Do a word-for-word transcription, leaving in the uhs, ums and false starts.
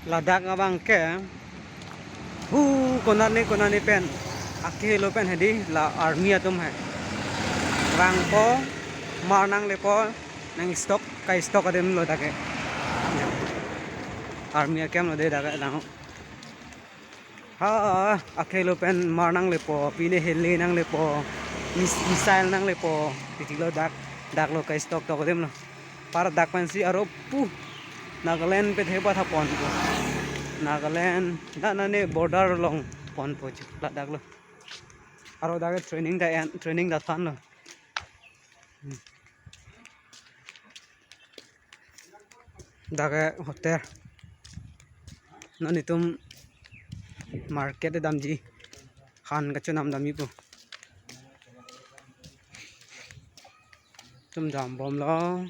Ladak abang ke hu konat ne konat ne pen, akehelo pen hedi la army atum hai. Vangpo, mar nanglepo, nang stock, ka stock adim lo dak ke. Army a-camp lo de dak ke lang. Ha, akehelo pen mar nanglepo, pine heli nanglepo, mis-, missile nanglepo, titi lo dak, dak lo ka stock tok adim lo. Par dak pensi aro pu Nagaland pethe patha ponpo. Nagaland, na, na ne border along ponpo chu, ladak lo. Aro dak training da en, training da than lo. Hmm. Dak ke hotel. Non itum market damji. Han kachonam damji pu. Itum dambom lo.